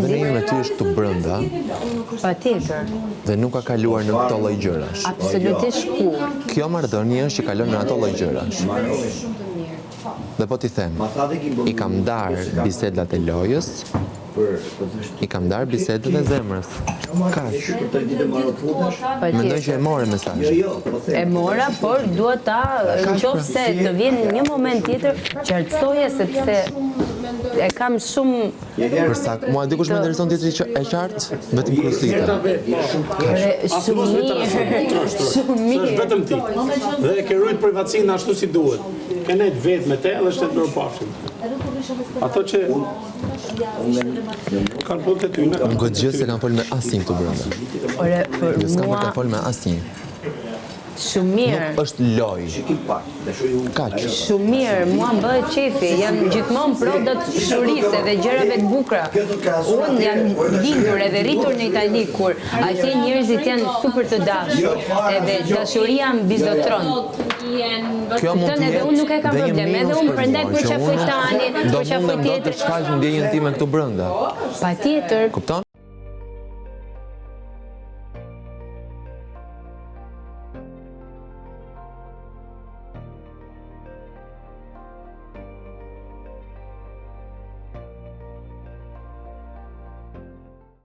Marrëdhënia ime me ty është këtu brenda. Patjetër. Dhe nuk ka kaluar në këto lloj gjërash. Absolutisht kurrë. Kjo marrëdhënie është që kalon në ato lloj gjërash. Dhe po t'i them, i kam ndarë bisedat e lojës, i kam ndarë bisedat e zemrës. Kaq. Mendoj që e more mesazhin. E mora, por dua ta, në qoftë se të vjen një moment tjetër, qartësoje sepse e kam shumë Për sa mua di kush më intereson tjetri që e qartë, vetëm Krusita. Shumë mirë. Shumë mirë. Është vetëm ti. Dhe e ke rujt privacinë ashtu si duhet. Ke nejt vetë me te dhe shtet mirupafshim. Ato që kanë punë të ty, Unë këtë gjë s'e kam fol me asnjë këtu brenda. Ore, për Jo, s'kam për mua ta fol me asnjë. Shumë mirë. Nuk është lojë. Kaq. Shumë mirë, mua më bëhet qejfi, jam gjithmonë pro dashurisë edhe gjërave të bukura. Unë jam lindur edhe rritur në Itali kur atje njerëzit janë super të dashur, edhe dashuria mbizotëron. Kjo mund Kupton, të edhe jetë unë nuk e kam dhe një problem, edhe minus unë për prandaj mua, që përqafoj unë Tanin, do përqafoj mundem dot të tjetrin. shfaq ndjenjën time këtu brenda. Patjetër. Kupton?